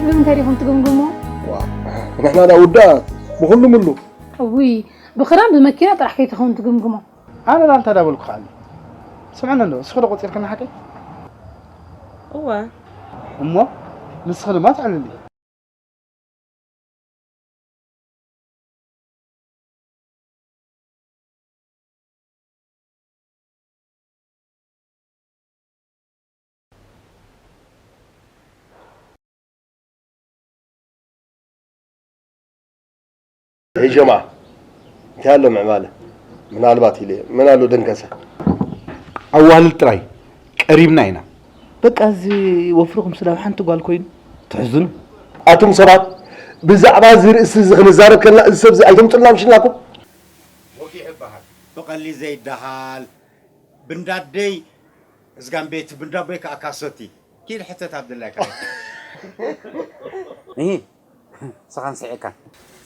ብምንታይ ዲኹም ትግምግሞ? ዋ፣ ንሕና ዳ ውዳት ብኹሉ ምሉ። እውይ፣ ብኽዳን ብመኪና ጥራሕ ከይትኸውን ትግምግሞ። ኣነ ዳ እንታይ ዳበልኩ ከኣኒ? ስምዕኒ ኣሎ፣ እስኺ ዶ ቆጺርክኒ ሓቀይ? እወ። እሞ ንስኺ ድማ ትዕልሊ። ሄጀማ እንታይ ኣሎ ምዕባለ? ምናልባት ኢለ እየ። መን ኣሎ ደንከሰ? ኣዋልድ ጥራይ ቀሪብና ኢና። በቃ እዚ ወፍርኹም ስለ ኣብ ሓንቲ ጓል ኮይኑ ትሕዝኑ። ኣቱም ሰባት ብዛዕባ እዚ ርእሲ እዚ ክንዛረብ ከለና እዚ ሰብ እዚ ኣይተምፅልና ምሽላኩም? ወጊሕ ይበሃል። ብቐሊ ዘይደሃል ብንዳደይ እዝጋም ቤት ብንዳቦይ ከዓ ካሶቲ ኪድ ሕተት ኣብድላይ ካለ እሂ፣ ስኻን ስዒካ።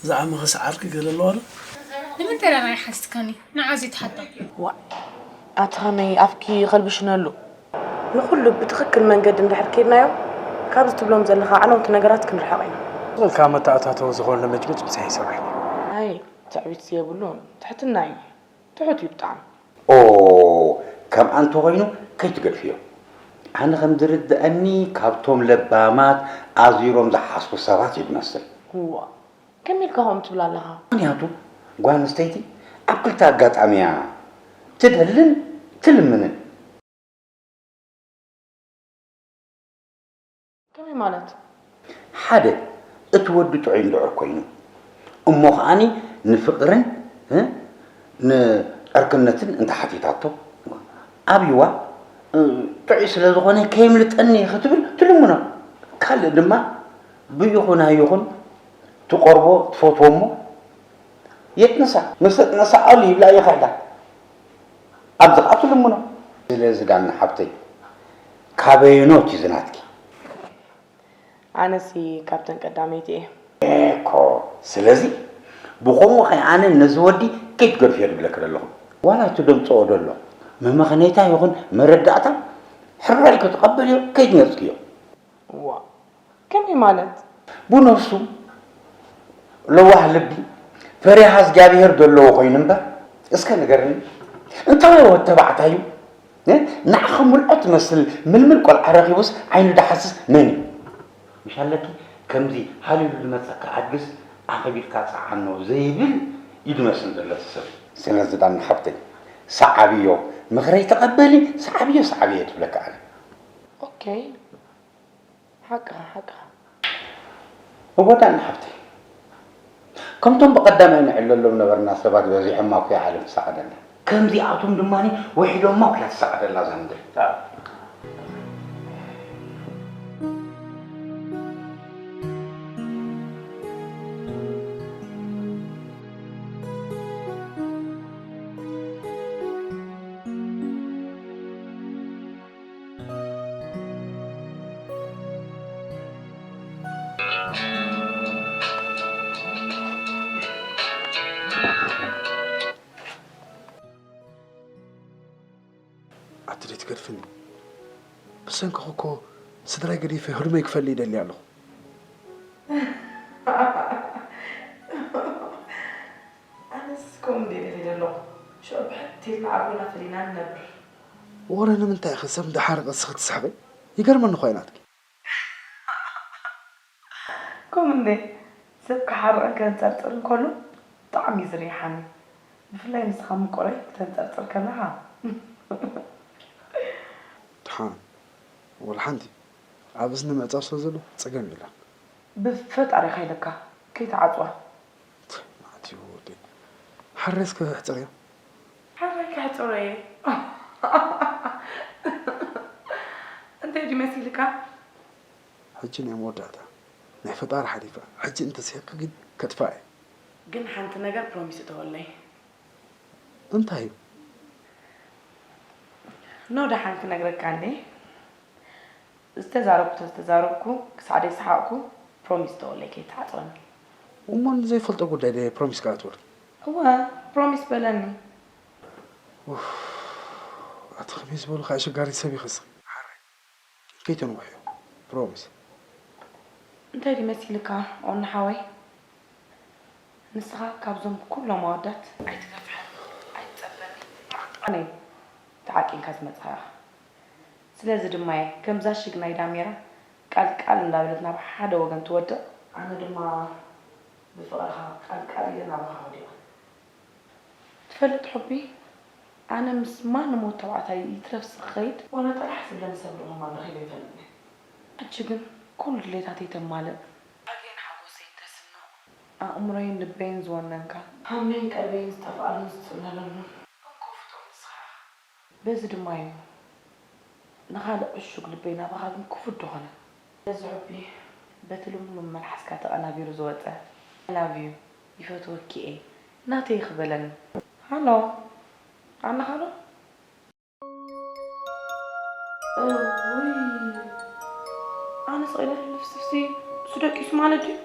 እዛ ዓመኸ ሰዓርኪ ገለ ኣለዋ ዶ? ንምንታይ ደኣ ኣይሓዝትካኒ? ንዓ ዘይትሓቶ። ዋእ፣ ኣቲ ኸመይ ኣፍኪ ኸልብሽነሉ? ንኹሉ ብትኽክል መንገዲ እንድሕር ከይድናዮ፣ ካብዚ ትብሎም ዘለኻ ዓነውቲ ነገራት ክንርሕቕ ኢና። ካብ መተኣታተዊ ዝኾነ መጭመጭ ምሳይ ይሰርሕ። ኣይ፣ ትዕቢት የብሉን፣ ትሕትና እዩ። ትሑት እዩ ብጣዕሚ። ኦ፣ ከምኣ እንተኾይኑ ከይትገድፍዮ። ኣነ ከም ዝርድኣኒ ካብቶም ለባማት ኣዚሮም ዝሓስቡ ሰባት እዩ ዝመስል። እዋ፣ ከመይ ኢልካ ከምኡ ትብል ኣለኻ? ምኽንያቱ ጓል ኣንስተይቲ ኣብ ክልተ ኣጋጣሚ እያ ትደልን ትልምንን። ከመይ ማለት? ሓደ፣ እቲ ወዲ ጥዑይ እንድዕር ኮይኑ፣ እሞ ከኣኒ ንፍቕርን፣ እ፣ ንዕርክነትን እንተሓቲታቶ፣ ኣብይዋ፣ እ፣ ጥዑይ ስለ ዝኾነ ከየምልጠኒ ክትብል ትልምኖ። ካልእ ድማ፣ ብይኹን ኣይኹን ትቐርቦ፣ ትፈትዎ እሞ፣ የጥንሳ። ምስ ተጥንሳ ኣሉ ይብላ ይኸሕዳ። ኣብዚ ኸኣ ትልምኖ። ስለዚ ዳና ሓብተይ፣ ካበየኖት እዩ ዝናትኪ? ኣነሲ ካብተን ቀዳመይቲ እየ። እኮ፣ ስለዚ ብኸምኡ ኸኣ ኣነ ነዚ ወዲ ከይትገድፍዮ ዝብለኪ ዘለኹ። ዋላ እቲ ደምጽኦ ዘሎ መመኽነይታ ይኹን መረዳእታ ሕራይ ክትቐበልዮ ከይትነጽግዮ። ዋ፣ ከመይ ማለት? ብነፍሱ ለዋህ ልቢ ፈሪሃ እግዚኣብሄር ዘለዎ ኮይኑ እምበር፣ እስከ ንገርኒ፣ እንታይ ወዲ ተባዕታይ እዩ? እ? ንዓኻ ምልዖ ትመስል ምልምል ቆልዓ ረኺቡስ ዓይኑ ዳሓስስ መን እዩ? ምሽ ኣለኪ ከምዚ ሃሊሉ ዝመጸካ ኣድግስ ኣኸቢድካ ጸዓኖ ዘይብል እዩ ዝመስል ዘሎ እቲ ሰብ። ስለዚ ዳኒ ሓብተይ፣ ሰዓብዮ፣ ምኽረይ ተቐበሊ፣ ሰዓብዮ፣ ሰዓብዮ እየ ትብለካ ኣነ። ኦኬ። ሓቅኻ፣ ሓቅኻ። እወ ዳኒ ሓብተይ፣ ከምቶም ብቐዳማይ ንዕለሎም ነበርና ሰባት በዚሖማ እኮ እያ ዓለም ትሰዓደና። ከምዚኣቶም ድማ ውሒዶማ እኮ እያ ትሰዓደና እዛ ምድሪ። ኣቲ ደይ ትገድፍኒ። ብሰንክኺ እኮ ስድራይ ገዲፈ ህልመይ ክፈሊ ይደሊ ኣለኹ። ኣነስ ከምኡ እንድየ ደልየ ዘለኹ። ሽዑ ብሕት ኢልና ዓድና ፈሊና ንነብር። ወረ ንምንታይ ኢኺ ሰብ እንዳሓረቐ ንስኺ ትስሕቒ? ይገርመኒ እኮ እዩ ናትኪ። ከምኡ እንዴ? ሰብ ክሓርቕን ከንጸርጽርን ከሎ ብጣዕሚ እዩ ዝርይሓኒ። ብፍላይ ንስኻ ምቁረይ ክተንጸርጽር ከለኻ። ደሓን፣ ወላ ሓንቲ ኣብ እዝኒ ምዕጻው ስለ ዘሎ ጸገም የለን። ብፈጣሪኻ ኢለካ ከይትዓጽዋ። ማዕት እዩ ወደይ። ሓሬስ ከሕጽር እያ። ሓራይ ከሕጽሮ እየ። እንታይ ድዩ መሲልካ? ሕጂ ናይ መወዳእታ ናይ ፈጣሪ ሓሊፋ። ሕጂ እንተስሒቕኪ ግን ከጥፍኣ እየ። ግን ሓንቲ ነገር ፕሮሚስ እተወለይ። እንታይ እዩ? ኖ ደሓን ክነግረካ እንዴ? ዝተዛረብኩ ተዝተዛረብኩ ክሳዕ ደይሰሓቕኩ ፕሮሚስ እተወለይ ከይትሓጽረኒ። እሞ ንዘይፈልጦ ጉዳይ ድየ ፕሮሚስ ከኣ ትብል? እወ ፕሮሚስ በለኒ። ኡፍ፣ ኣቲ ከመይ ዝበሉ ከዓ ኣሸጋሪ ሰብ ኢኺ እስኺ። ሓራይ ከይተንውሕዮ ፕሮሚስ። እንታይ ድዩ መሲልካ ኦኒ ሓወይ? ንስኻ ካብዞም ኩሎም ኣወዳት ኣይትገፍሕን፣ ኣይትጸበኒ። ኣነ ተዓቂንካ ዝመጽኻ ኢኻ። ስለዚ ድማ እየ ከምዛ ሽግ ናይ ዳሜራ ቃል ቃል እንዳበለት ናብ ሓደ ወገን ትወድቕ። ኣነ ድማ ብፍቕርኻ ቃል ቃል ኢለ ናባኻ ወዲቐ። ትፈልጥ ሑቢ፣ ኣነ ምስ ማንም ወዲ ተባዕታይ ይትረፍስ ክኸይድ ዋላ ጥራሕ ዝብለኒ ሰብ ርኹም ኣለኺ ኢለ ኣይፈልጥን እየ። ሕጂ ግን ኩሉ ድሌታተይ ተማልእ፣ ኣገን ሓጎሰይ ተስምዕ፣ ኣእምሮይን ልበይን ዝወነንካ፣ ሃመይን ቀልበይን ዝጠፍኣሉን ዝጽለለሉን እንኮ ፍጡር ንስኻ ኢኻ። በዚ ድማ እዩ ንኻልእ ዕሹግ ልበይ ናባኻ ግን ክፉት ዝኾነ። በዚ ሑቢ በቲ ልምሉም መልሓስካ ተቐናቢሩ ዝወጸ I love you፣ ይፈትወኪ እየ፣ ናተይ ክበለኒ። ሃሎ፣ ኣለኻ ዶ? እውይ፣ ኣነ ስቕ ኢለ ልፍስፍሲ፣ እሱ ደቂሱ ማለት ድዩ?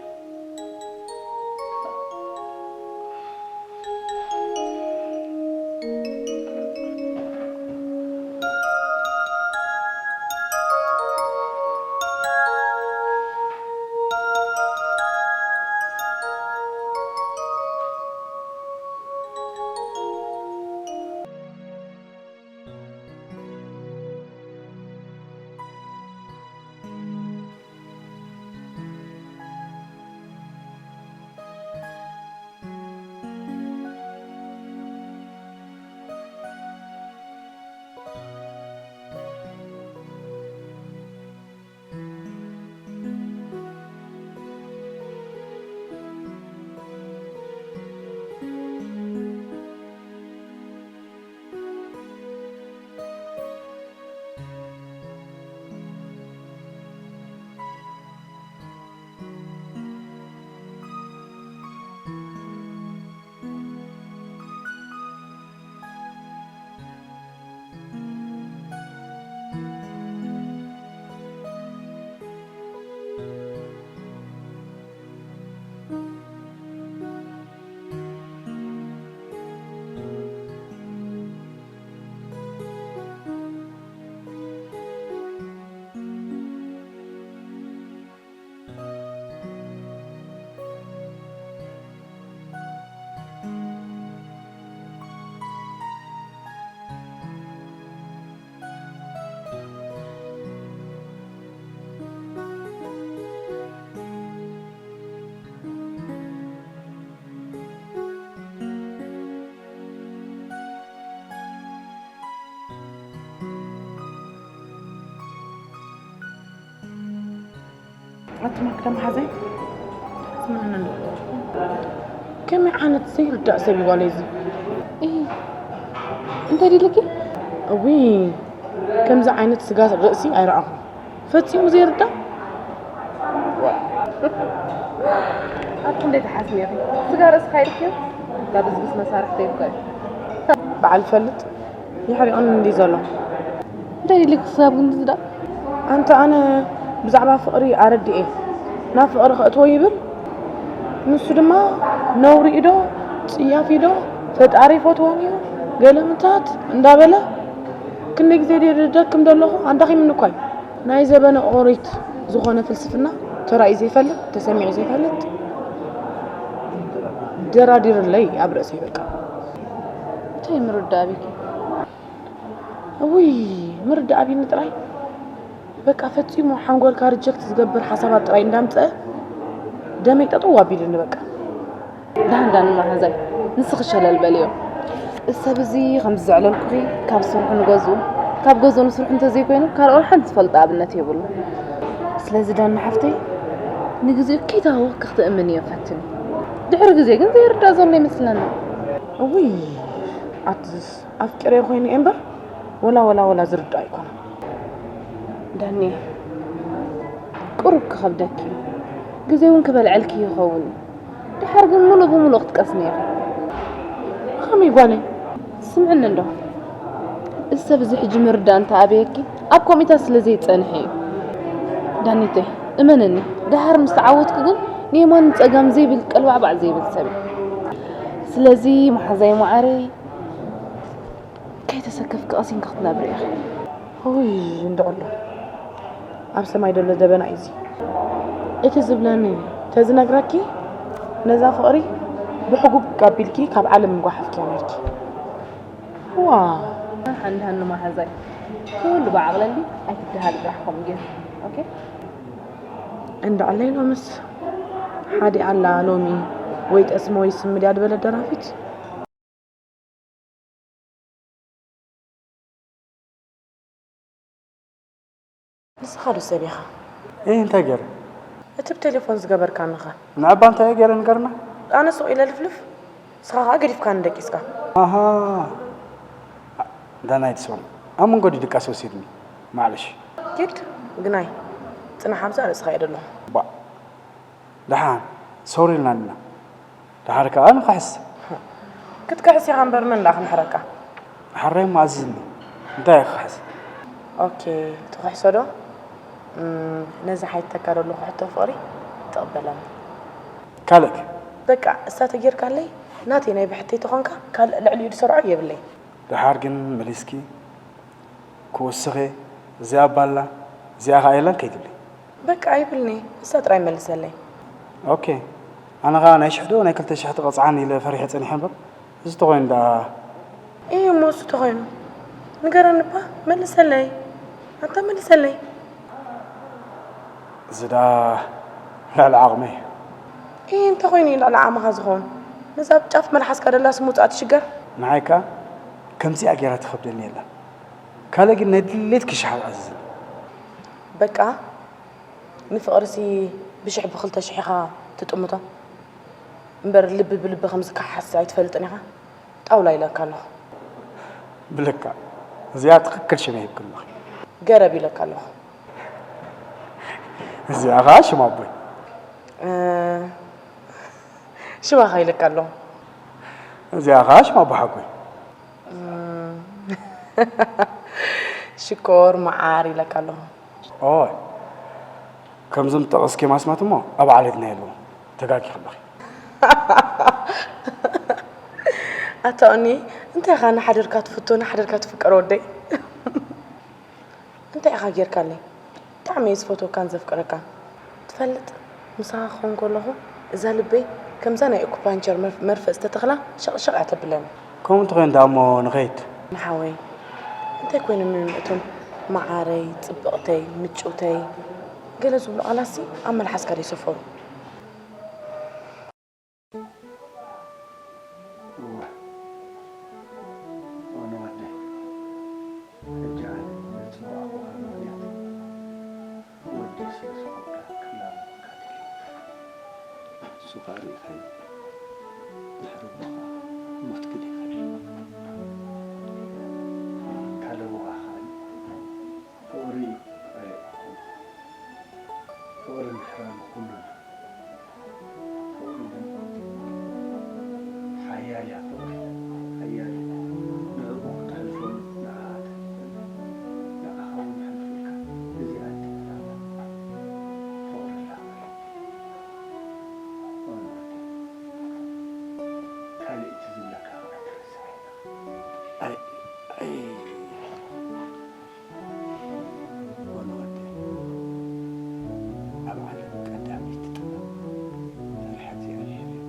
ኣቲ ማክዳ መሓዘይ፣ ስምዕኒ እንዶ። ከመይ ዓይነት ዘይርዳእ ሰብ እዩ ጓለይ እዚ? እይ፣ እንታይ ድልኪ? እውይ፣ ከምዚ ዓይነት ስጋ ርእሲ ኣይረኣኹን። ፈጺሙ ዘይርዳእ? ኣቲ እንዴት ሓስሚ ኢኺ? ስጋ ርእስኻ ኢልክዮ? ጋብዝግስ መሳርሕተይ እኮ እዩ። በዓል ፈልጥ፣ ይሕሪቑኒ እንዲ ዘሎ። እንታይ ኢልክ ክሳብ ግን ዝዳ? ኣንተ ኣነ ብዛዕባ ፍቕሪ ኣረዲኤ፣ ናብ ፍቕሪ ከእትዎ ይብል። ንሱ ድማ ነውሪ እዩ ዶ፣ ጽያፍ እዩ ዶ፣ ፈጣሪ ይፈትዎም እዩ፣ ገለ ምታት እንዳበለ ክንደይ ግዜ ድየ ደክም ዘለኹ፣ ኣዳኺምኒ እኳ እዩ። ናይ ዘበነ ኦሪት ዝኾነ ፍልስፍና ተራእዩ ዘይፈልጥ፣ ተሰሚዑ ዘይፈልጥ፣ ደራዲርለይ ኣብ ርእሰይ በቃ። እንታይ ምርዳእ ኣቢኪ? እውይ፣ ምርዳእ ኣቢኒ ጥራይ። በቃ ፈጺሙ ሓንጎልካ ሪጀክት ዝገብር ሓሳባት ጥራይ እንዳምጸአ ደመይ ጠጠው ኣቢልኒ በቃ። ዳን ዳን መሓዛይ፣ ንስኺ ሸለል በልዮ። እዚ ሰብ እዚ ከምዚ ዘዕለልኩኺ ካብ ስርሑ ንገዝኡ፣ ካብ ገዝኡ ንስርሑ እንተዘይኮይኑ ካልእ ሓንቲ ዝፈልጦ ኣብነት የብሉ። ስለዚ ዳን ሓፍተይ፣ ንግዚኡ ከይተሃወኽኪ ክትእምንዮ ፈትኒ። ድሕሪ ግዜ ግን ዘይርዳእ ዘሎ ይመስለኒ። እውይ ኣትስ ኣፍቂረ ኮይነ እየ እምበር ወላ ወላ ወላ ዝርዳእ ኣይኮነን። ዳኒ፣ ቁሩብ ክኸብደኪ እዩ። ግዜ እውን ክበልዐልኪ ይኸውን እዩ። ደሓር ግን ምሉእ ብምሉእ ክትቀስኒ ኢኺ። ከመይ ጓለይ? ስምዕኒ እንዶ፣ እዚ ሰብ እዚ ሕጂ ምርዳእ እንተ ኣበየኪ ኣብ ከምኡታት ስለ ዘይጸንሐ እዩ። ዳኒተይ፣ እመንኒ፣ ደሓር ምስ ተዓወትኩ ግን ንየማን ንጸጋም ዘይብል ቀልባዕባዕ ዘይብል ሰብ እዩ። ስለዚ መሓዛይ መዓረይ፣ ከይተሰከፍኪ ቀሲንኪ ክትነብሪ ኢኺ። ውይ እንዶ ኣሎ ኣብ ሰማይ ደሎ ደበና እዩ እዚ። እቲ ዝብለኒ ተዝነግረኪ፣ ነዛ ፍቕሪ ብሕጉግ ኣቢልኪ ካብ ዓለም ምጓሓፍኪ ነርኪ። ዋ፣ ሃንዲ ሃኒ መሓዛይ፣ ኩሉ ብዓቕለሊ ኣይትደሃሊ ጥራሕ ከምኡ ገይሩ። ኦኬ? እንዳ ዓለይ ሎምስ ሓዲ ኣላ ሎሚ፣ ወይ ጠስሚ ወይ ስሚ ድያ ዝበለት ደራፊት። ንስኻ ዶ ሰብ ኢኻ? እይ እንታይ ገይረ? እቲ ብቴሌፎን ዝገበርካንኸ? ንኣባ እንታይ ገይረ ንገርና? ኣነ ሱቕ ኢለ ልፍልፍ፣ ንስኻ ኸኣ ገዲፍካኒ ደቂስካ። ኣሃ ዳናይት ሶሪ፣ ኣብ መንጎ ድዩ ድቃስ ወሲድኒ? ማዕለሽ። ኪድ ግናይ፣ ጽናሕ ኣብዛ ርእስኻ እየ ደለኹ። ባ ደሓን ሶሪ ኢልና ዲና? ደሓር ከኣ ንኽሕስ። ክትክሕስ ኢኻ እምበር መን ደኣ ክምሕረካ? ሓራይ እሞ ኣዚዝኒ። እንታይ እየ ክኽሕስ? ኦኬ ትኽሕሶ ዶ? እም፣ ነዛ ሓቲተካ ዘለኹ ሕቶ ፍቕሪ ትቕበለኒ? ካልእ ከ? በቃ እሳ ተጌርካለይ ናተይ ናይ ብሕተይ ተኾንካ ካልእ ልዕሊኡ ዝሰርዖ የብለይ። ደሓር ግን መሊስኪ ክውስኽ እየ፣ እዚኣ እባ ኣላ እዚኣ ኸኣ የላን ከይትብሊ። በቃ ኣይብልን'የ፣ ንሳ ጥራይ መልሰለይ። ኦኬ፣ ኣነ ኸኣ ናይ ሽሕ ዶ ናይ ክልተ ሽሕ ትቐጽዓኒ ኢለ ፈሪሐ ጸኒሐ እምበር፣ እዚ ተኾይኑ ደኣ። ኢሂ እሞ እሱ ተኾይኑ ንገረኒ እባ፣ መልሰለይ፣ ኣንታ መልሰለይ። እዚ ደኣ ልዕሊ ዓቕመይ እዩ። ኢሂ እንተኾይኑ እዩ ልዕሊ ዓቕምኻ ዝኸውን፣ ነዛ ኣብ ጫፍ መልሓስካ ደላ ስም ውጻእ ትሽገር። ንዓይ ከኣ ከምዚኣ ገይራ ትኸብደኒ የላን። ካልእ ግን ናይ ድሌትኪ ሽሕ ኣዝዝኒ። በቃ ንፍቕርሲ ብሽሕ ብኽልተ ሽሕ ኢኻ ትጥምቶ እምበር ልቢ ብልቢ ከም ዝከሓሓስ ኣይትፈልጥን ኢኻ። ጣውላ ኢለካ ኣለኹ። ብልካ እዚኣ ትኽክል ሽም ሂብክኒ ኣለኺ። ገረብ ኢለካ ኣለኹ። እዚኣ ኸዓ ሽም ኣቦይ። እ፣ ሽባኻ ኢለካ ኣለኹ። እዚኣ ኸዓ ሽም ኣቦ ሓጎይ። ሽኮር መዓር ኢለካ ኣለኹ። ኦይ ከምዞም ጠቐስኪዮም ኣስማት እሞ ኣብ ዓሌትና የለውን። ተጋጊኺ ኣለኺ። ኣታ ኦኒ እንታይ ኢኻ ንሓደርካ ትፍቶ ንሓደርካ ትፍቀር ወደይ? እንታይ ኢኻ ጌርካለይ? ብጣዕሚ እየ ዝፈትወካን ዘፍቅረካን። ትፈልጥ ምሳኻ ክኾን ከለኹ እዛ ልበይ ከምዛ ናይ ኣኩፓንቸር መርፍእ ዝተተኽላ ሸቕሸቕ እያ ተብለኒ። ከምኡ እንተኾይኑ ደኣ እሞ ንኸይድ። ንሓወይ እንታይ ኮይኖም እዮም እቶም መዓረይ፣ ጽብቕተይ፣ ምጭውተይ ገለ ዝብሉ ቃላትሲ ኣብ መልሓስካ ደይሰፈሩ? እወ፣ ኦኒ ወደይ፣ ሕጂ ኣነ ዘጸዋዕኹኻ ምኽንያት ወደይ ስለ ዝኾንካ ክላበወካ ደልየ። ንሱ ኸኣ ርኢኻዮ፣ ድሕሪ ኣቦኻ ሞት ክልኢኻ ኢሉ። ካለበዋ ኸኣ ፍቕሪ ጥራይ ኣይኮነን፣ ፍቕሪ ምሕራም ኩሉ እዩ። ፍቕሪ ግን ሓያል እያ፣ ፍቕሪ ሓያል እያ። ንዕኡ ክተሕልፎ ንዓኣ ተሕልፈላ፣ ንዓኻ እውን የሕልፉልካ። እዚኣ እያ ትበሃል ፍቕሪ ኣላ ማለት። ኦኒ ወደይ፣ ካልእ እቲ ዝብለካ ኸዓ ኣይትረስዕ ኢኻ። ኣይ፣ ኣይ። ኦኒ ወደይ፣ ኣብ ዓለም ቀዳመይቲ ጥበብ ፈሪሃ እግዚኣብሄር እያ።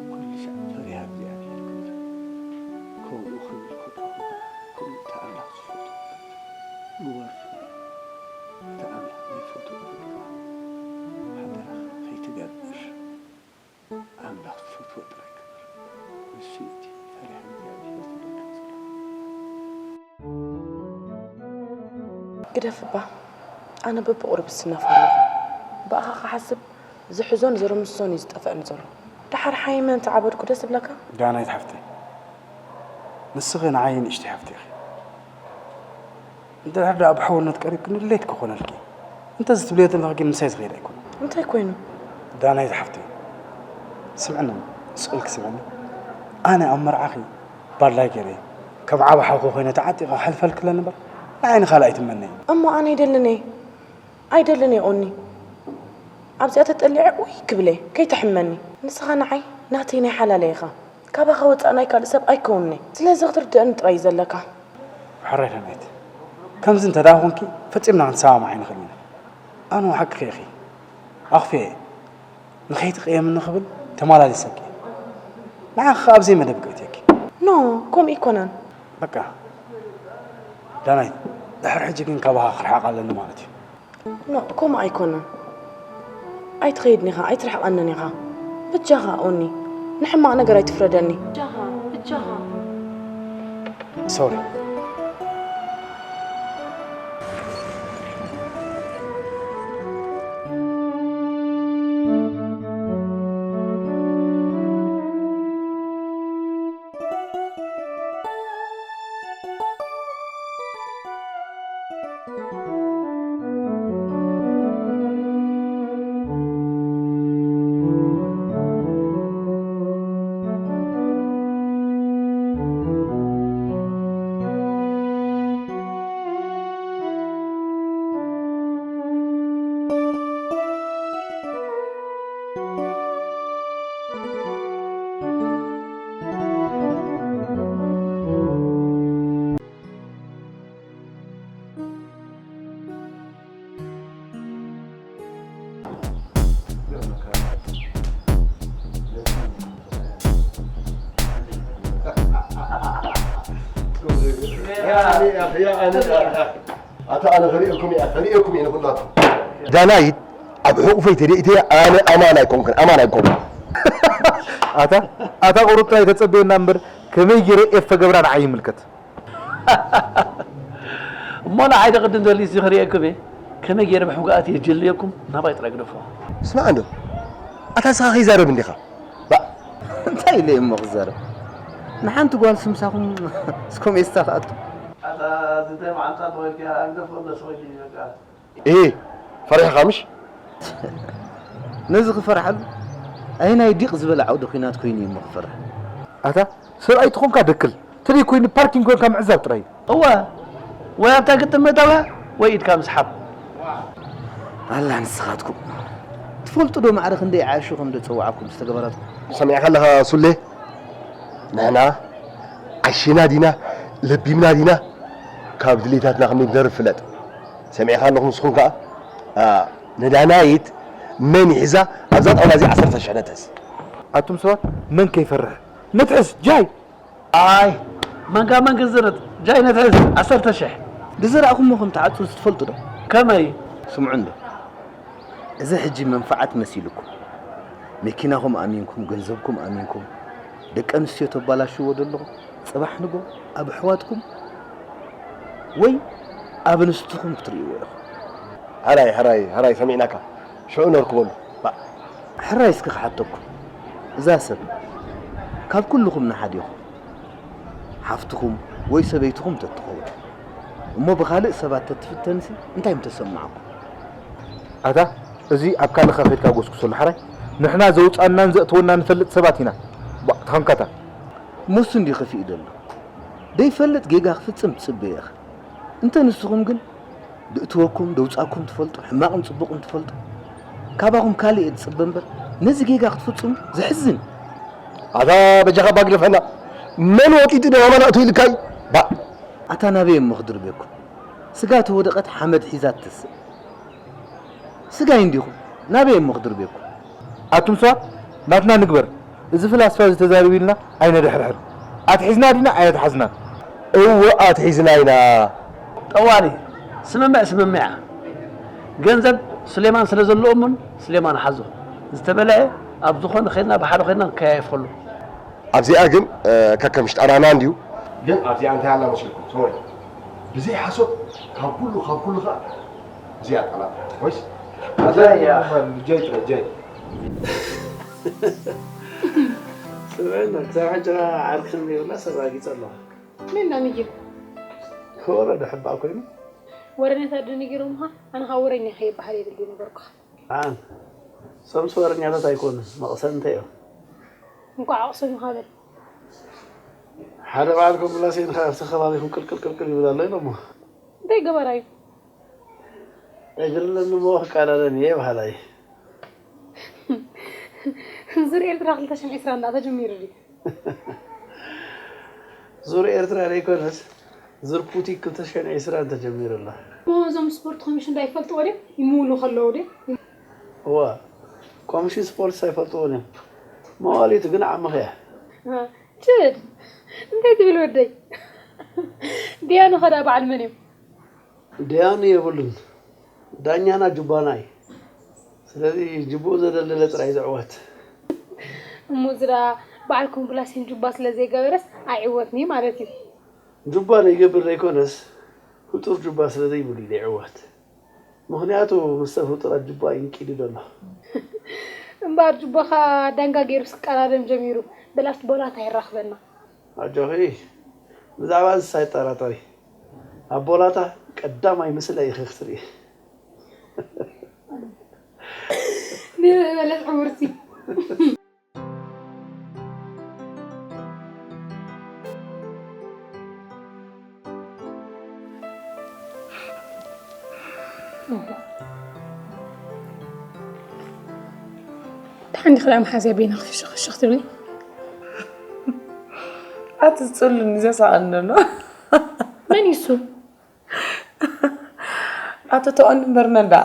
ኩሉ ሻዕ ፈሪሃ እግዚኣብሄር ግበር። ከምኡ ክብል ከለኹ ኸዓ፣ ከምኡ እቲ ኣምላኽ ዝፈትዎ ግበር። ግበር ፍቕሪ፣ እቲ ኣምላኽ ዘይፈትዎ ግበር። ሓደራኻ ከይትገብር። ኣምላኽ ዝፈትዎ ጥራይ ግበር። ንሱ እዩ እቲ ፈሪሃ እግዚኣብሄር ዝብለካ ዘሎ። ግደፍ እባ፣ ኣነ በብቑሩብ ይስነፍ ኣለኹ። ብኣኻ ክሓስብ ዝሕዞን ዝርምሶን እዩ ዝጠፍኣኒ ዘሎ። ደሓር ሓሚመ እንተዓበድኩ ደስ ይብለካ? ዳናይት ሓፍተይ፣ ንስኺ ንዓይ ንእሽተይ ሓፍተይ ኢኺ። እንድሕር ደኣ ብሕውነት ቀሪብክኒ ድሌት ክኾነልኪ። እንተዚ ትብልዮ ዘለኺ ግን ምሳይ ዝኸይድ ኣይኮነን። እንታይ ኮይኑ? ዳናይት ሓፍተይ፣ ስምዕኒ፣ ስቕ ኢልኪ ስምዕኒ። ኣነ ኣብ መርዓኺ ባላይ ገይረ ከም ዓቢ ሓውኺ ኮይነ ተዓጢቐ ክሕልፈልኪ ኣለኒ እምበር ንዓይ ንኻልእ ኣይትመነዪ። እሞ ኣነ ኣይደልን እየ። ኣይደልን እየ ኦኒ። ኣብዚኣ ተጠሊዐ ኡይ ክብል እየ። ከይተሕምመኒ። ንስኻ ንዓይ ናተይ ናይ ሓላለይ ኢኻ። ካባኻ ወጻእ ናይ ካልእ ሰብ ኣይከውንን እየ። ስለዚ ክትርድኣኒ ጥራይ እዩ ዘለካ። ሕራይ ዳናይት፣ ከምዚ እንተ ደኣ ኾንኪ ፈጺምና ክንሰማማዕ ኣይንኽእልን ኢና። ኣነ ሓቅኺ ኢኺ። ኣኽፍኤ፣ ንኸይትቕየምኒ ክብል ተመላሊሰኪ። ንዓኺ ከኣ ኣብ ዘይመደብኪ እትየኪ። ኖ፣ ከምኡ ኣይኮነን። በቃ፣ ዳናይት፣ ድሕሪ ሕጂ ግን ካባኻ ክርሕቕ ኣለኒ ማለት እዩ። ኖ፣ ከምኡ ኣይኮነን። ኣይትኸይድን ኢኻ፣ ኣይትርሕቐንን ኢኻ። በጃኻ፣ ኦኒ፣ ንሕማቕ ነገር ኣይትፍረደኒ። በጃኻ፣ በጃኻ። ሶሪ። ኣታ ኣነ ኸሪኤኩም እየ፣ ኸሪኤኩም እየ ንኹላትኩም። ዳናይት ኣብ ሕቑፈይ ተደኢተያ ኣነ ኣማን ኣይኮንኩን፣ ኣማን ኣይኮንኩን። ኣታ፣ ኣታ ቁሩብ ጥራይ ተጸበየና እምበር፣ ከመይ ገይረ ኤፈ ገብራ ንዓይ ይምልከት? እሞ ንዓይ ዶ ቅድም ዘልዩሲ ክርእየኩም እየ? ከመይ ገይረ ብሕጉኣት እየ ጀልየኩም? ናባይ ጥራይ ግደፍዋ። ስማዕ እንዶ፣ ኣታ ንስኻ ከይዛረብ እንዲኻ። ባእ። እንታይ ኢለ እየ እሞ ክዛረብ? ንሓንቲ ጓል ስምሳኹም እስኮሜስታ ክኣቱ። ኣታ፣ እዚ እንታይ መዓንጣ ተወልኪ፣ ኣግደፎ እንዶ ስኺ በቃ። እሂ፣ ፈሪሕኻ ምሽ? ነዚ ክፈርሓሉ? ኣየናይ ዲቕ ዝበለ ዓውደ ኲናት ኮይኑ እዩ እሞ ክፈርሕ? ኣታ፣ ሰብኣይ ተኾንካ ደክል፣ ተደይ ኮይኑ ፓርኪንግ ኮንካ ምዕዛብ ጥራይ እዩ። እወ፣ ወይ ኣብታ ግጥም ምእታዋ፣ ወይ ኢድካ ምስሓብ። ኣላ ንስኻትኩም። ትፈልጡ ዶ ማዕረ ክንደይ ዓያሹ ከም ዘጸዋዕኩም ዝተገበራትኩም? ሰሚዕካ ኣለኻ ሱሌ? ንሕና ዓሺና ዲና ለቢምና ዲና ካብ ድሌታትና ክንደርፍ ፍለጥ። ሰሚዕካ ኣለኹም ንስኹም ከኣ፣ ኣ፣ ንዳናይት መን ይሕዛ ኣብዛ ጣውላ እዚ ዓሰርተ ሽሕ ነትሕዝ። ኣቱም ሰባት መን ከይፈርሕ? ነትሕዝ፣ ጃይ! ኣይ፣ መንጋ መንጋ ዝርጥ፣ ጃይ ነትሕዝ፣ ዓሰርተ ሽሕ። ዝዘራእኹሞ ከም ትዓጽዱ ትፈልጡ ዶ? ከመይ? ስምዑ እንዶ። እዚ ሕጂ መንፈዓት መሲሉኩም፣ መኪናኹም ኣሚንኩም፣ ገንዘብኩም ኣሚንኩም፣ ደቂ ኣንስትዮ ተባላሽዎ ዘለኹም፣ ጽባሕ ንጎ ኣብ ኣሕዋትኩም ወይ ኣብ ኣንስትኹም ክትርእይዎ ኢኹም። ሕራይ፣ ሕራይ፣ ሕራይ፣ ሰሚዕናካ። ሽዑ ነርክበሉ። ባእ። ሕራይ እስኪ ክሓተኩም፣ እዛ ሰብ ካብ ኩልኹም ንሓዲኹም ሓፍትኹም ወይ ሰበይትኹም ተትኸውን እሞ ብኻልእ ሰባት ተትፍተንሲ እንታይ ምተሰማዓኩም? ኣታ፣ እዚ ኣብ ካልእኻ ከድካ ጎስጉሰሉ ሓራይ። ንሕና ዘውጻናን ዘእተወናን ንፈልጥ ሰባት ኢና። ባእ፣ ተኸንካታ። ሙሱ እንዲ ከፊኡ ዘሎ። ደይፈልጥ ጌጋ ክፍጽም ትጽበ ኢኻ። እንተ ንስኹም ግን ድእትወኩም ደውጻኩም ትፈልጡ፣ ሕማቕን ጽቡቕን ትፈልጡ፣ ካባኹም ካልእ እየ ዝጽበ እምበር፣ ነዚ ጌጋ ክትፍጽሙ ዘሕዝን። ኣታ በጃኻ ባግደፈና፣ መን ወጢጡ ደማማና እቶ ኢልካይ? ባእ። ኣታ ናበይ እሞ ክድርብየኩም? ስጋ ተወደቐት ሓመድ ሒዛ ትስእ። ስጋይ እንዲኹም፣ ናበይ እሞ ክድርብየኩም? ኣቱም ሰባት፣ ናትና ንግበር። እዚ ፍላስፋ እዚ ተዛሪቡ ኢልና ኣይነድሕርሕር። ኣትሒዝና ዲና ኣየትሓዝናን? እወ ኣትሒዝና ኢና። ጠዋሊ፣ ስምምዕ ስምምዕ። ገንዘብ ስሌማን ስለ ዘለዎም እውን ስሌማን ሓዞ። ዝተበልዐ ኣብ ዝኾነ ኸይድና ብሓደ ኾይድና ንከያየፈሉ። ኣብዚኣ ግን፣ እ፣ ከከም ሽጣራና እንድዩ። ግን ኣብዚኣ እንታይ ኣላ መሲልኩም? ሶሪ። ብዘይ ሓሶት ካብ ኩሉ፣ ካብ ኩሉ ኸኣ እዚኣ ጠላም። ወይስ? ጃይ እያ። ጃይ ጥራይ፣ ጃይ። ስምዕና፣ ክሳብ ሕጂ ኸኣ ዓርኪ ከም ዘይብላ ሰብ ኣጊጸ ኣለኹ። መን ኢና ንጊሩ? ወረ ዶ ሕባእ ኮይኑ? ወረኛታት ዶ ነጊሮምኻ? ኣነ ኸኣ ወረኛ ከይበሃል እየ ድልዩ ነበርኩኻ። ኣን፣ ሰምስ ወረኛታት ኣይኮኑን፣ መቕሰንተ እዮም። እንቋዕ ኣቕሰኑኻ በል። ሓደ በዓል ኮምብላሴን ኸኣ ኣብቲ ከባቢኹም ቅልቅል ቅልቅል ይብል ኣሎ ኢሎሞ። እንታይ ገበራ እዩ? እግሪ ለምሞ ክቃዳደም እየ በሃላይ። ዙር ኤርትራ ክልተ ሽሕን ዕስራን ደኣ ተጀሚሩ ድዩ? ዙር ኤርትራ ዘይኮነስ፣ ዙር ፑቲክ ክልተ ሽሕን ዕስራን ተጀሚሩ ኣሎ። እሞ እዞም ስፖርት ኮሚሽን ዶ ኣይፈልጥዎ ድዮም? ይምውሉ ከለዉ ድዮም? እዋ፣ ኮምሽንስ ፖሊስ ኣይፈልጥዎን እዮም። መዋሊቱ ግን ዓምኺ እያ። ችድ፣ እንታይ ትብል ወደይ? ዲያኑ ኸዳ በዓል መን እዮም? ዲያኑ የብሉን። ዳኛና ጁባና እዩ። ስለዚ ጅቡኡ ዘደልደለ ጥራይ ዝዕወት። እሞ ዝዳ በዓል ኮምፕላሴን ጁባ ስለ ዘይገበረስ ኣይዕወትኒ ማለት እዩ። ጁባ ዘይገብር ዘይኮነስ፣ ህጡር ጁባ ስለ ዘይብሉ እዩ ዘይዕወት። ምኽንያቱ፣ ምስ ሰብ ህጡራት ጁባ ይንቂዱ ዘሎ። እምበኣር ጁባኻ ዳንጋ ገይሩስ ክቀዳደም ጀሚሩ። በላስ ቦላታ ይራኽበና። ኣጆኺ፣ ብዛዕባ እንስሳ ኣይጠራጠሪ። ኣብ ቦላታ ቀዳማይ ምስለ ኢኺ ክትርኢ። ንበለት ዕውርቲ። ደሓን ዲኺ ደኣ መሓዝያ በይንኺ ፍሽኽ ፍሽኽ ትብሊ? ኣቲ ዝጽሉኒ ዘሳቐኒ ዘሎ። መን እዩ እሱ? ኣቶ ተቐኒ እምበር መን ደኣ?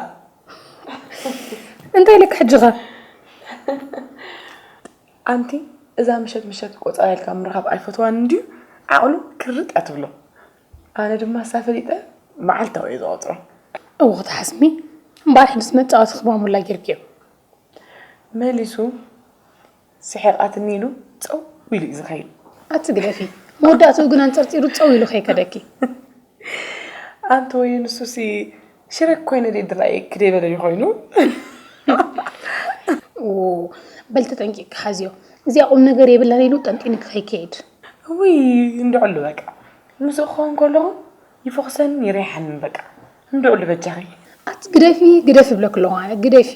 እንታይ ኢለኪ ሕጂ ኸ? ኣንቲ እዛ ምሸት ምሸት ቆጸራ ኢልካ ምርኻብ ኣይፈትዋን እንድዩ፣ ዓቕሉ ክርጥ እያ ትብሎ። ኣነ ድማ እሳ ፈሊጠ መዓልታዊ እየ ዝቖጽሮ። እወ ክትሓስሚ እምበኣር ሕጅስ መጻወቲ ክባሙላ ጌርክዮ። መሊሱ ስሒቓትኒ ኢሉ ጸው ኢሉ እዩ ዝኸይድ። ኣቲ ግደፊ፣ መወዳእትኡ ግን ኣንጸርጺሩ ጸው ኢሉ ከይከደኪ። ኣንተ ወይ ንሱሲ ሽረክ ኮይነ ድየ ድራየ ክደይ በለ ኮይኑ። ኦ፣ በል ተጠንቂቕኪ ሓዝዮ። እዚኣ ቁም ነገር የብላን ኢሉ ጠንጢንኪ ከይከይድ። ውይ፣ እንድዕሉ በቃ። ምስኡ ክኸውን ከለኹ ይፎኽሰንን ይሬሓንን በቃ። እንድዕሉ በጃኺ። ኣቲ ግደፊ፣ ግደፊ እብለኪ ኣለኹ ኣነ፣ ግደፊ።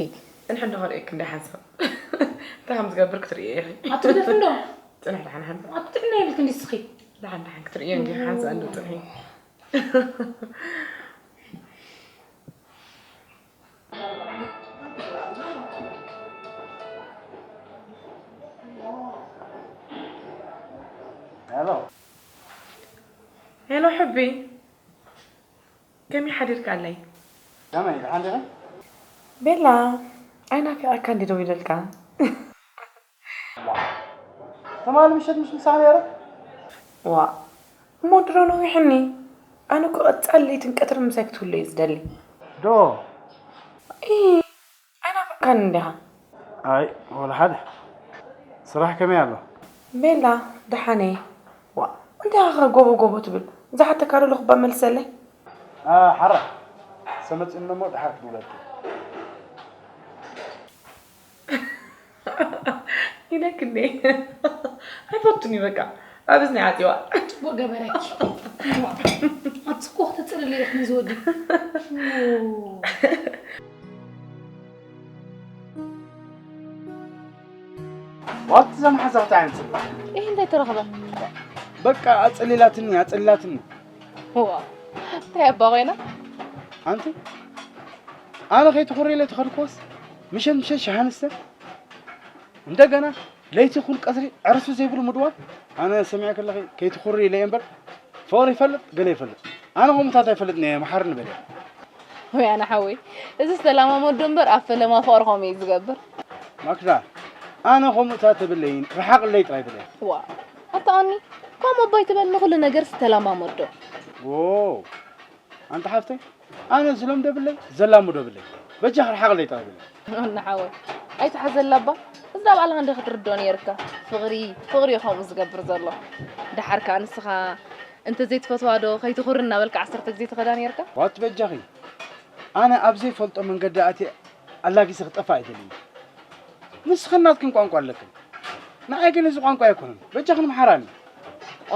ጽንሒ እንዶ ከርእየኪ እንደ ሓንሳብ። እንታይ ከም ዝገብር ክትርእዮ ኢኺ። ኣቲ ግደፊ እንዶ። ጽንሒ ደሓን ሓንሳብ። ኣቲ ጥዕና የብልኪ እንዲ እስኺ። ደሓን ደሓን ክትርእዮ እንዲ ሓንሳብ እንዶ ጽንሒ። ሄሎ። ሄሎ ሕቢ፣ ከመይ ሓዲርካለይ? ከመይ፣ ደሓን ዲኺ? ቤላ፣ ኣይናፊቐካን ድየ ደዊለልካ? ትማሊ ምሸት ምስ ምሳሕ ነይረ። ዋእ፣ እሞ ድሮ ነዊሕኒ። ኣነ እኮ ቀጻሊ ለይትን ቀትርን ምሳይ ክትህሉ እየ ዝደሊ። ዶ? ኢ፣ ኣይናፈቅካን እንዲኻ? ኣይ፣ ወላ ሓደ። ስራሕ ከመይ ኣሎ? ቤላ፣ ደሓን እየ። ዋእ፣ እንታይ ኢኻ ጎቦ ጎቦ ትብል? ዝሓተካ ዶ ለኹባ መልሰለይ? ኣ፣ ሓራ። ሰመጽእኒ እሞ ደሓር ክድውለልኪ። ኢለኪ እንዴ? ኣይፈቱን እዩ በቃ። ኣብ እዝኒ ዓፂዋ። ጽቡቕ ገበረኪ። ኣብ ጽቡቕ ተጽርሊ ኢለኪ ነዚ ወዲ። ዋት ዘመሓዛኽቲ ዓይነት ጽቡቕ። ይህ እንታይ ተረኽበ? በቃ ኣጸሊላትኒ፣ ኣጸሊላትኒ። ዋ፣ እንታይ ኣባ ኮይና? ኣንቲ፣ ኣነ ከይትኹሪ ኢለ ተኸድኩስ፣ ምሸት ምሸት ሸሃ ንስተ፣ እንደገና ለይቲ ይኹን ቀትሪ ዕረፍቲ ዘይብሉ ምድዋል። ኣነ ሰሚዐ ከለኺ ከይትኹሪ ኢለ እየ እምበር፣ ፍቕሪ ይፈልጥ፣ ገለ ይፈልጥ። ኣነ ከምኡታት ኣይፈልጥን እየ፣ መሓርኒ በልያ። ወይ ኣነ ሓወይ፣ እዚ ዝተላማመዶ እምበር ኣብ ፈለማ ፍቕሪ ከምኡ እዩ ዝገብር። ማክዳ፣ ኣነ ከምኡታት ተብለይን፣ ርሓቕለይ ጥራይ በልያ። ዋ፣ ኣታ ቐኒ፣ ከምኡ እባ ኣይትበል፣ ንኹሉ ነገር ዝተላማመዶ። ዎ፣ ኣንቲ ሓፍተይ፣ ኣነ ዝለምዶ ብለይ፣ ዘላምዶ ብለይ። በጃኺ ርሓቕለይ ጥራይ ብለይ። እና ሓወይ፣ ኣይትሓዘላ እባ። እዛ ባዕልኻ እንደ ክትርድኦ ነይርካ። ፍቕሪ፣ ፍቕሪ እዩ ከምኡ ዝገብር ዘሎ። ደሓር ከኣ ንስኻ እንተ ዘይትፈትዋ ዶ ከይትኹሪ እናበልካ ዓሰርተ ግዜ ትኸዳ ነይርካ? ዋት በጃኺ፣ ኣነ ኣብ ዘይፈልጦ መንገዲ ኣትየ ኣላጊሰ ክጠፍእ ኣይደልን። ንስኽን ናትክን ቋንቋ ኣለክን። ንዓይ ግን እዚ ቋንቋ ኣይኮነን። በጃኽን ምሓራኒ።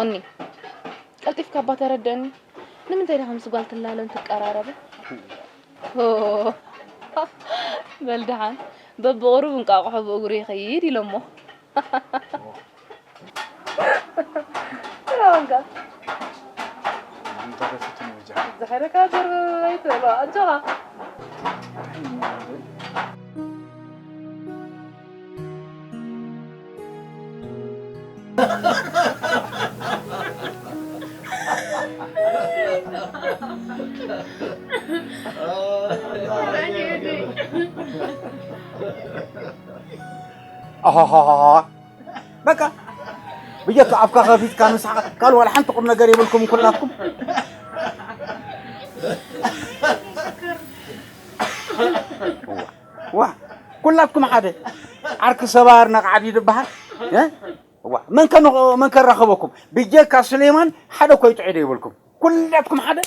ኦኒ፣ ቀልጢፍካ እባ ተረደኒ። ንምንታይ ዲኻ ምስ ጓል ትላለዮን ትቀራረብን? ሆ፣ በል ደሓን፣ በብቑሩብ እንቃቑሖ ብእግሩ ይኸይድ ኢሎሞ። ስራውንካ። ኣንተ ከፍትኒ ወጃ። ዝሓለካ ገርበ ኣይትበሎ፣ ኣጆኻ። ኣሃሃሃ። በቃ ብጀካ ኣፍካ ከፊትካ ንስሓ ካልእ ዋላ ሓንቲ ቁም ነገር የብልኩም ኩላትኩም። ዋ ኩላትኩም ሓደ ዓርኪ ሰባር ነቃዕዲ ዝበሃል እ? ዋ መን ከ መን ከራኸበኩም ብጀካ ሱሌማን ሓደ ኮይ ጥዑይ ዶ ይብልኩም ኩላትኩም ሓደ።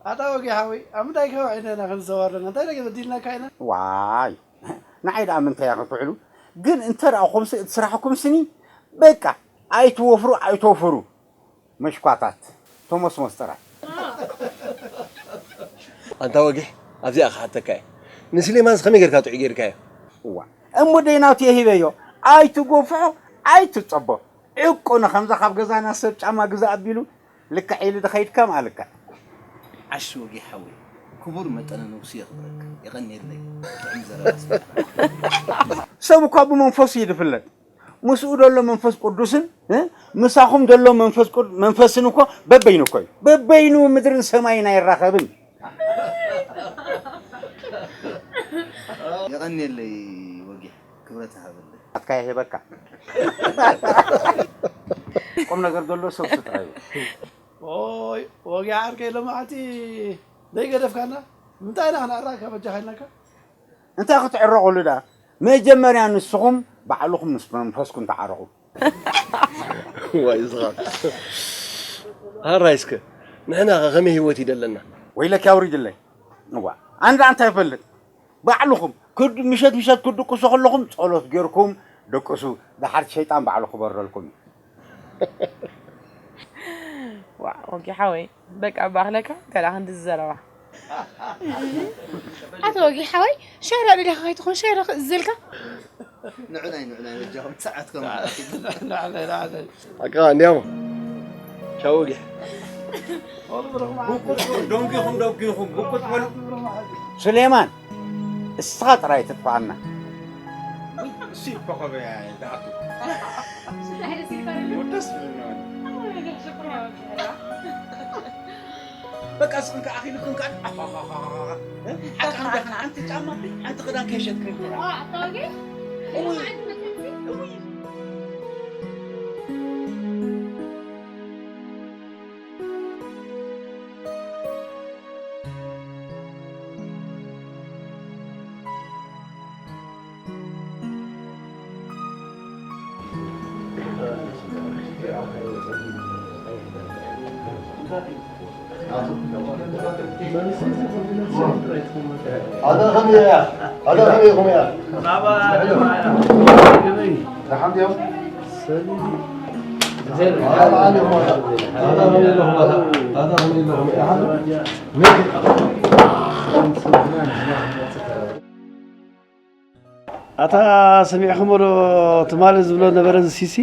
ኣታ ወጊ ሓወይ ኣብ ምንታይ ከባቢ ኢና ክንዘዋር ዘለና እንታይ ነገር በዲልናካ ኢና። ዋይ ንዓይ ደኣ ምንታይ እያ ክትውዕሉ ግን እንተ ደኣ ኮምሲ እቲ ስራሕኩም ስኒ በቃ ኣይትወፍሩ ኣይትወፍሩ። መሽኳታት ቶሞስሞስ ጥራይ። ኣንታ ወጊሕ ኣብዚኣ ክሓተካ እየ። ንስሌማንስ ከመይ ጌርካ ጥዑይ ጌርካዮ? እዋ እሞ ደይ ናቱ የሂበዮ ኣይትጎፍሖ ኣይትጸቦ። ዕቁ ንኸምዛ ካብ ገዛና ሰብ ጫማ ግዛ ኣቢሉ ልክዕ ኢሉ ድኸይድ ከም ኣልክዕ። ዓሽ ወጊሕ ሓወይ ክቡር መጠነ ነብሱ የኽብረካ። የቐንየለይ ጥዑም ዘረባ ኣስመራ። ሰብ እኳ ብመንፈሱ እዩ ዝፍለጥ። ምስኡ ዘሎ መንፈስ ቅዱስን እ? ምሳኹም ዘሎ መንፈስ ቅዱ- መንፈስን እኮ በበይኑ እኮ እዩ። በበይኑ ምድርን ሰማይን ኣይራኸብን። የቐንየለይ ወጊሕ ክብረት ይሃበለይ። ኣትካ ይሄበካ። ቁም ነገር ዘሎ ሰብ ስጥራዩ። ኦይ ወጊሕ ዓርከይ ሎማዕቲ ዘይገደፍካና ምንታይ ኢና ክነዕራካ በጃኻ ኢልናካ። እንታይ ክትዕረቑሉ ደኣ መጀመርያ ንስኹም ባዕልኹም ምስ መንፈስኩም ተዓረቑ። ዋይ ዝኻ ኣራይ እስከ ንሕና ኸ ከመይ ህይወት ይደለና? ወይለኪ ኣውሪድለይ። እዋ ኣነ ደኣ እንታይ ይፈልጥ ባዕልኹም ክድ ምሸት ምሸት ክትድቅሱ ከለኹም ጸሎት ጌርኩም ደቅሱ። ደሓር ሸይጣን ባዕሉ ክበረልኩም እዩ። ዋ ወጊ ሓወይ በቃ ባኽለካ ገላ ክንዲ ዝዘረባ። ኣቶ ወጊ ሓወይ ሻራ ደሊኻ ከይትኾን ሻራ ክእዝዘልካ። ንዑናይ ንዑናይ በጃኹም ሰዓትኩም ንዓለይ ንዓለይ ኣቃ እንዲያሞ ቻው ወጊሕ ደንጊኹም ደጊኹም ብቁጭ በሉ። ሱሌማን እስኻ ጥራይ ትጥፋኣና። እሱ ይበኸበያ ይዳኣቱ ደስ በቃ ስኽን ከኣኺልክን ከኣ ሓቃን ዳኽን ሓንቲ ጫማ ሓንቲ ክዳን ከይሸጥክን هذا غبي يا اخي، هذا غبي يا اخي. الحمد لله. هذا غبي لهم، هذا غبي لهم. ኣታ ሰሚዕኹሞ ዶ ትማሊ ዝብሎ ነበረ ዝሲሲ?